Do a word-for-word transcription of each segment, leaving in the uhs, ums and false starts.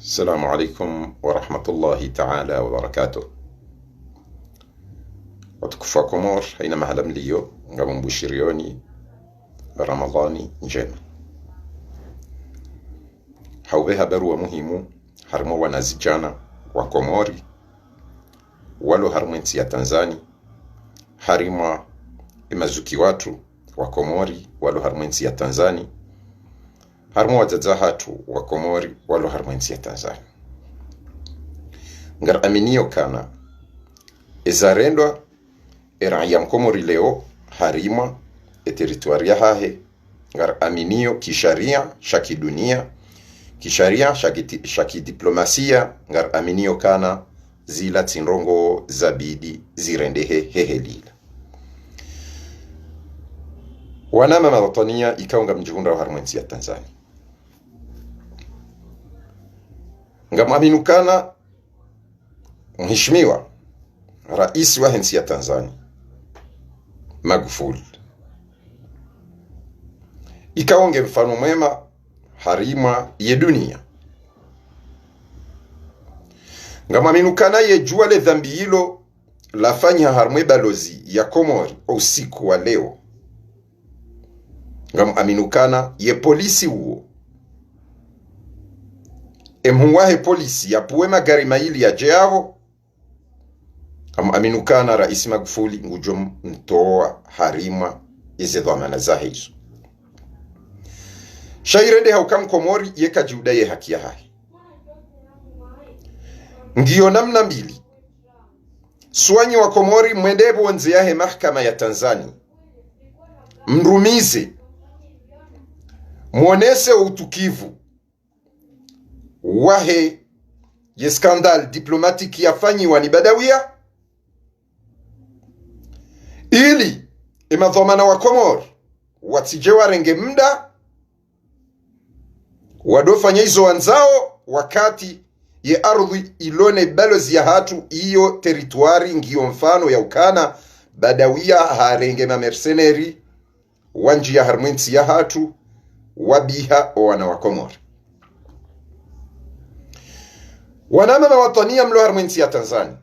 Assalamu alaikum wa rahmatullahi ta'ala wa barakatuh. Watukufu wa Komori, haina mahala mliyo, ngamumbushirioni Ramadhani njema. Hauve habari wa muhimu, harimwa wanazidjana wa Komori, walo harimwa entsi ya Tanzani, harimwa emazuki watru wa Komori, walo harimwa entsi ya Tanzani, harimwa wadzadze hatru wa Komori, walo harimwa entsi ya Tanzani. Ngaraminio kana ezarendwa eraiya mkomori leo harimwa eteritwari yahahe, ngaraminio kisharia sha kidunia, kisharia sha kiti-, sha kidiplomasia, ngaraminio kana zila tsi ndrongoo zabidi zirendehe hehelila. Wanama mawatwaniya ikao ngamdjihundrao harimwa entsi ya Tanzani, ngamwaminu kana mheshimiwa raisi wahe ntsi ya Tanzani, Magufuli, ikao nge mfano mwema harimwa ye dunia. Ngamwaminu kana yedjuwa le dhambi ilo lafanyiha harimwa ebalozi ya Komori o usiku wa leo. Ngamwaminu kana ye polisi uwo, emhuu wahe polisi yapvuwe magari mayili yadje yapvo. Ngamwaminu kana raisi Magufuli ngudjo mtowa harimwa eze dhwamana zahe izo. Sha irende hauka mkomori yeka djuda ye haki yahahe. Ngiyo namna mbili. Swa nyi wa Komori mwende pvondze yahe mahakama ya Tanzani, mrumize, mwonese utukivu wahe ye scandale diplomatique yafanyiwa ni Badawiya, ili emadhwamana wa Komori watsidje warenge mda wadofanya izo wandzao, wakati ye ardhwi ilo ne balozi yahatru iyo teritwari ngiyo mfano ya ukana Badawiya harenge mamercenaires wandjiya harimwa entsi yahatru wabiha owana wa Komori. Wanama mawatwaniya mlo harimwa entsi ya Tanzani,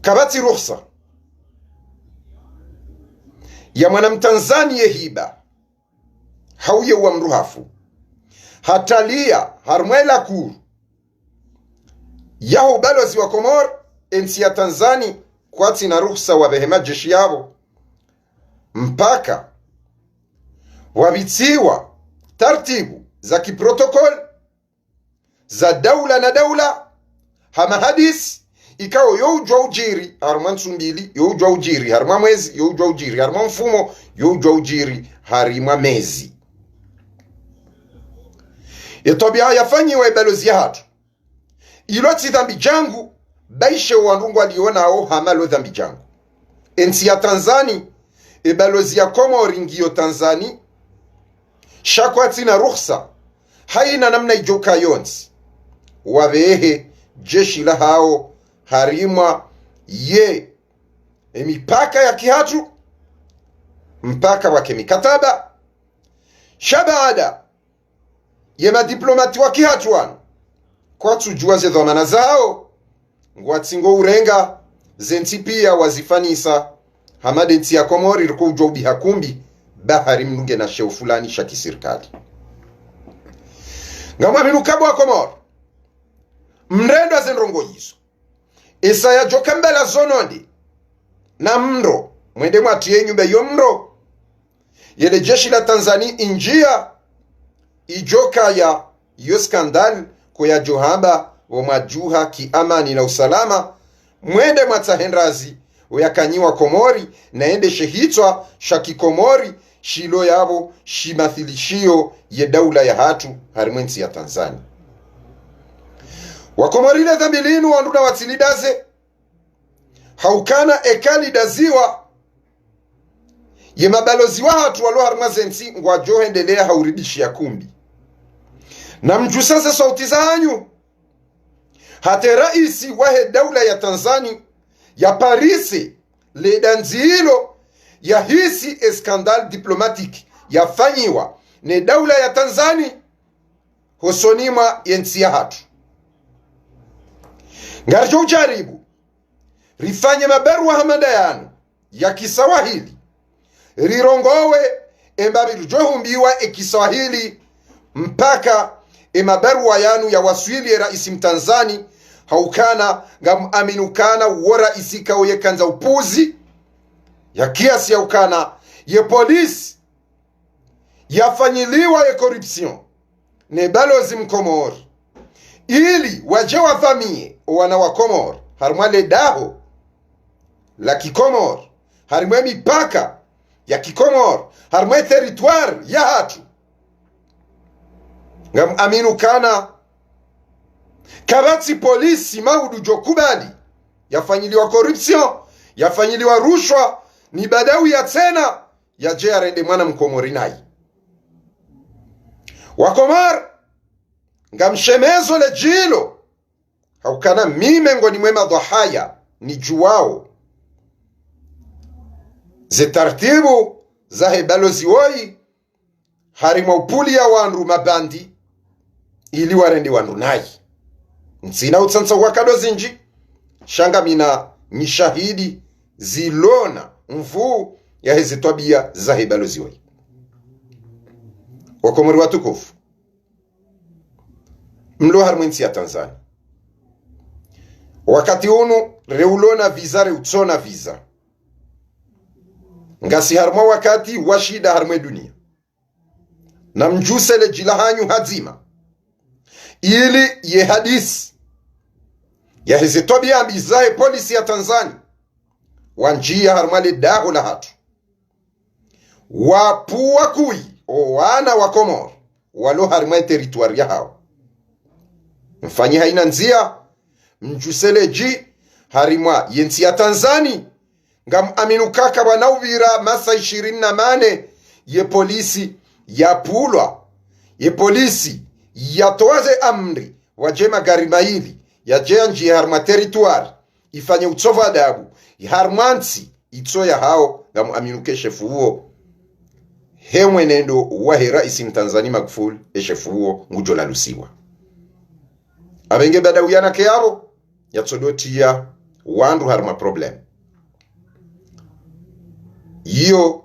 kapvatsi ruhusa ya mwana mtanzani ye hiba hauye wa mdru hafu hataliya harimwa elakuru yaho ubalozi wa Komori, entsi ya Tanzani kwatsina ruhusa wapvehe majeshi yapvo mpaka wapvitsiwa tartibu za kiprotokoli za daula na daula, ha mahadisi, ikao yo udjwa udjiri harimwa ntsu mbili, yo udjwa udjiri harimwa mwezi, yo udjwa udjiri harimwa mfumo, yo udjwa udjiri harimwa mezi. Etwabia yafanyiwa ebalozi yahatru, ilo tsi dhambi djangu, baishe wandru ngwalionao hama lo dhambi djangu. Entsi ya Tanzani, ebalozi ya Komori ngiyo Tanzani, sha kwatsina ruhusa haina namna idjoka yontsi wapvehe jeshi lahao harimwa ye emipaka ya kihatru, mpaka wake mikataba. Sha baada ye madiplomati wa kihatru wanu kwatsudjuwa ze dhwamana zahao, ngwatsingo urenga ze ntsi piya wazifanisa hama de ntsi ya Komori riko udjwa ubiha kumbi, bahari mdru ngena sheo fulani sha kisirikali. Ngamwaminu kabwa Komori mrendwa ze ndrongoo izo. Esa yadjoka mbala zo nonde na mro, mwende mwatiye nyumba yo mro, yele jeshi la Tanzani indjiya, idjokaya yo scandale ko yadjohamba pvo mwadjuha ki amani na usalama, mwende mwatsahe ndrazi, oyakanyiwa Komori, na yende she hitswa sha kikomori, shilo yapvo shimathilishiyo ye daula yahatru harimwa entsi ya Tanzani. Wakomori le dhambi linu wandru na watsilidaze, haukana eka lidaziwa, ye mabalozi wahatru walo harimwa ze ntsi ngwadjo hendelea hauribishiya kumbi. Na mdjuse ze sauti zanyu, hata raisi wahe daula ya Tanzani yaparise le dandzi ilo yahisi e scandale diplomatique yafanyiwa ne daula ya Tanzani. hosoni mwa yentsi yahatru. Ngaridjo ujaribu rifanye mabarua hama nda yanu ya kiswahili, rirongowe embapvi ridjo humbiwa ekiswahili mpaka emabarua yanu yawaswili eraisi mtanzani, haukana ngamwaminio ukana uwo raisi kaoye kandza upuzi, ya kiasi ya ukana ye polisi yafanyiliwa ye corruption ne balozi mkomori, ili wadje wavamie owana wa Komori, harimwa ledaho la kikomori, harimwa emipaka ya kikomori, harimwa eterritwari yahatru. Ngamwaminio ukana kapvatsi polisi maudu djo kubali yafanyiliwa corruption, yafanyiliwa rushwa, ni badawi ya tsena, yadje yarende mwana mkomori nayi. Wakomori, ngamshemezo ledjilo, haukana mi mengoni mwe madhwahaya nidjuwao ze tartibu zahe balozi woyi, harimwa upulia wandru mabandi, ili warende wandru nayi. Ntsina utsantsa wakado zindji, sha ngamina nyishahidi zilona nvuu yaheze twabia zahe balozi woyi. Wakomori watukufu, mlo harimwa entsi ya Tanzania, wakati unu, reulona visa, reutsona visa, ngasi harimwa wakati wa shida harimwa edunia. Namdjuse ledjila hanyu hadzima, ili ye hadisi yaheze twabia mbi zahe polisi ya Tanzania, wandjia harimwa ledaho lahatru, wapvua kuyi owana wa Komori walo harimwa eterritwari yahawo. Mfanye haina ndzia, mdjuse ledji harimwa yentsi ya Tanzania, ngamwaminio ukaya kapvwana upvira masaa ishirini na mane ye polisi yapvulwa, ye polisi yatowa ze amri, wadje magari mayili, yadje yandjie harimwa territwari, ifanye utsovu adabu harimwa ntsi itso yahawo. Ngamwaminio uka eshefu uwo, he mwenendo wahe raisi mtanzani Magufuli, eshefu uwo ngudjo lalusiwa. Apvenge badawi yanake yapvo, yatsodotia wandru harimwa problème. Iyo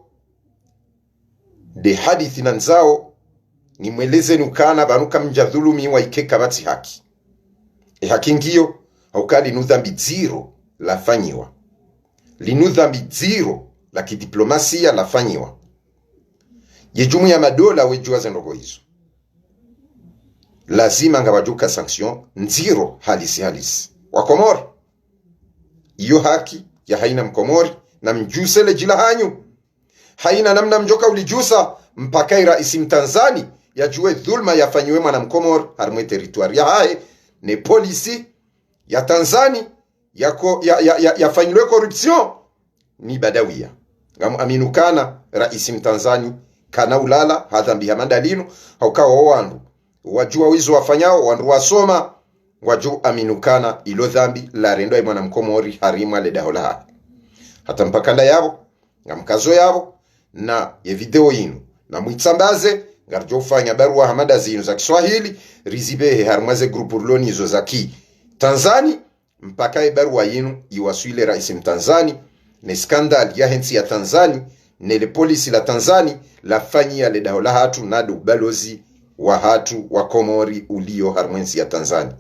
nde hadisi nandzao nimwelezeni ukana pvanu kamdja dhulumiwa ike kapvatsi haki. Ehaki ngiyo, hauka linu dhambi dziro lafanyiwa. Linu dhambi dziro la kidiplomasia lafanyiwa. Ye jumuiya ya madola wedjuwa zendrongoo izo. Lazima ngapvadjoka sanction ndziro halisi halisi. Wakomori, iyo haki ya haina mkomori, namdjuse ledjila hanyu. Haina namna mdjoka ulidjusa, mpaka eraisi mtanzani yadjuwe dhulma yafanyiwe mwana mkomori harimwa eterritwari yahahe, ne polisi ya Tanzania yako, ya, ya, ya, yafanyilwe corruption ni badawiya. Ngamwaminio ukana raisi mtanzani kana ulala, hadhambi hama nda linu, hauka wo wandru wadjuwa wizo wafanyao, wandru wasoma, ngwadjo aminio ukana ilo dhambi larendwa ye mwana mkomori harimwa ledaho lahahe. Hata mpaka nda yapvo, ngamkazo yapvo, na ye video yinu namwitsambaze, ngaridjo ufanya barua hama nda zinu za kiswahili, rizipvehe harimwa ze groupe rilo nazo za kitanzani, mpaka ye barua yinu iwaswili raisi mtanzani, ne scandale yahe ntsi ya Tanzani, ne le polisi la Tanzani, lafanyiya ledaho lahatru, na ndo ubalozi wahatru wa Komori uliyo harimwa entsi ya Tanzani.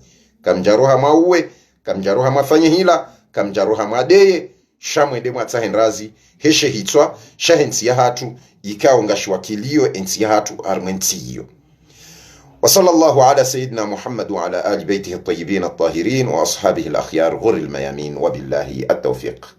Kamdjaroha mwauwe, kamdjaroha mwafanye hila, kamdjaroha mwadeye, sha mwende mwatsahe ndrazi, he she hitswa shahe ntsi yahatru, ikao ngashiwakiliyo entsi yahatru harimwa entsi iyo. وصلى الله على سيدنا محمد وعلى آل بيته الطيبين الطاهرين وأصحابه الأخيار غر الميامين، وبالله التوفيق.